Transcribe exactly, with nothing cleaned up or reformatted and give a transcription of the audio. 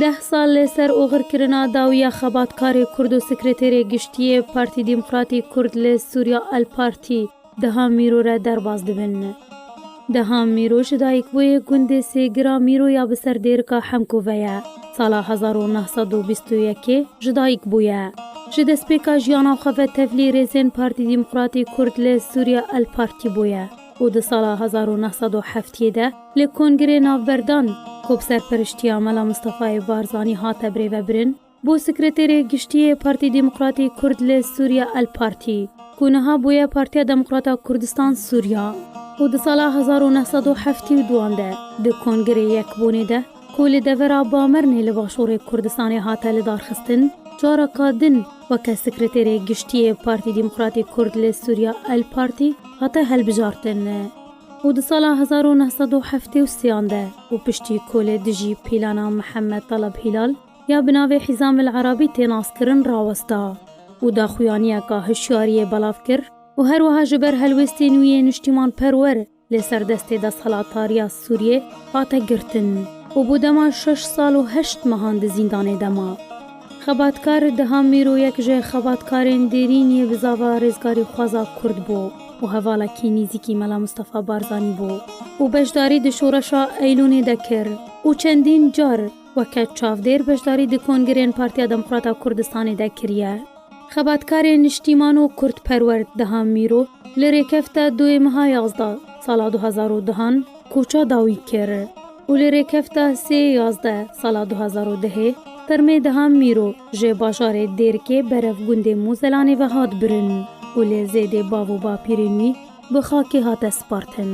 Deh sal li ser oxirkirina dawiya xebatkarê Kurd û sekreterê giştî yê Partî Demokratî Kurd li Sûriya El Partî Deha Mîro re derbas dibin. Deha Mîro ji dayikbûyê gundê Sêgira Mîro ya bi ser dêrika Hemko ve ye. Sala hezar û neh sed û bîst û yekê ji dayik bûye. Ji destpêka jiyana xwe ve tevlî rêzên Partî Demokratî Kurd li Sûriya El Partî bûye û di sala hezar û neh sed û heftiyê de li Kongirê Navberdan, ku bi serperiştiya Mela Mistefayê Barzanî hate birêvebirin, bû sekreterê giştî yê Partî Demokratî Kurd li Sûriya El Partî, ku niha bûye Partiya Demokrata Kurdistan Sûriya. Û di sala hezar û neh sed û heftê û duan de di Kongirê Yekbûnê de, ku li devera Bamernê li başûrê Kurdistanê hate lidarxistin, careka din weke sekreterê giştî yê Partî Demokratî Kurd li Sûriya El Partî hate hilbijartin. Û di sala hezar û neh sed û heftê û sêyan de û piştî ku li dijî pîlana Mihemed Taleb Hîlal ya bi navê Hîzam el Erabî tê naskirin rawesta û daxuyaniyeka hişyariyê belav kir û her wiha ji ber helwestên wî yê niştîmanperwer li ser destê desthilatdariya Sûriyê hate girtin û bo dema şeş sal û heşt mehan di zîndanê de ma. Xebatkar Deha Mîro yek ji xebatkarên dêrîn yê bizava rêzgarîxwaza Kurd bû û hevalekî nîzîkî Mela Mistefa Barzanî bû û beşdarî di şoreşa Eylûnê de kir û çendîn car weke çavdêr beşdarî di kongirên Partiya Demokrata Kurdistanê de kiriye. Xebatkarê niştîman û kurdperwer Deha Mîro li rêkefta duyê meha yazdeh sala du hezar û dehan koça dawî kir û li rêkefta sê yazdeh sala du hezar û dehê termê Deha Mîro ji bajarê Dêrikê berev gundê Mozelanê ve hat birin û li zêdê bav û bapîrên wî bi xakê hate spartin.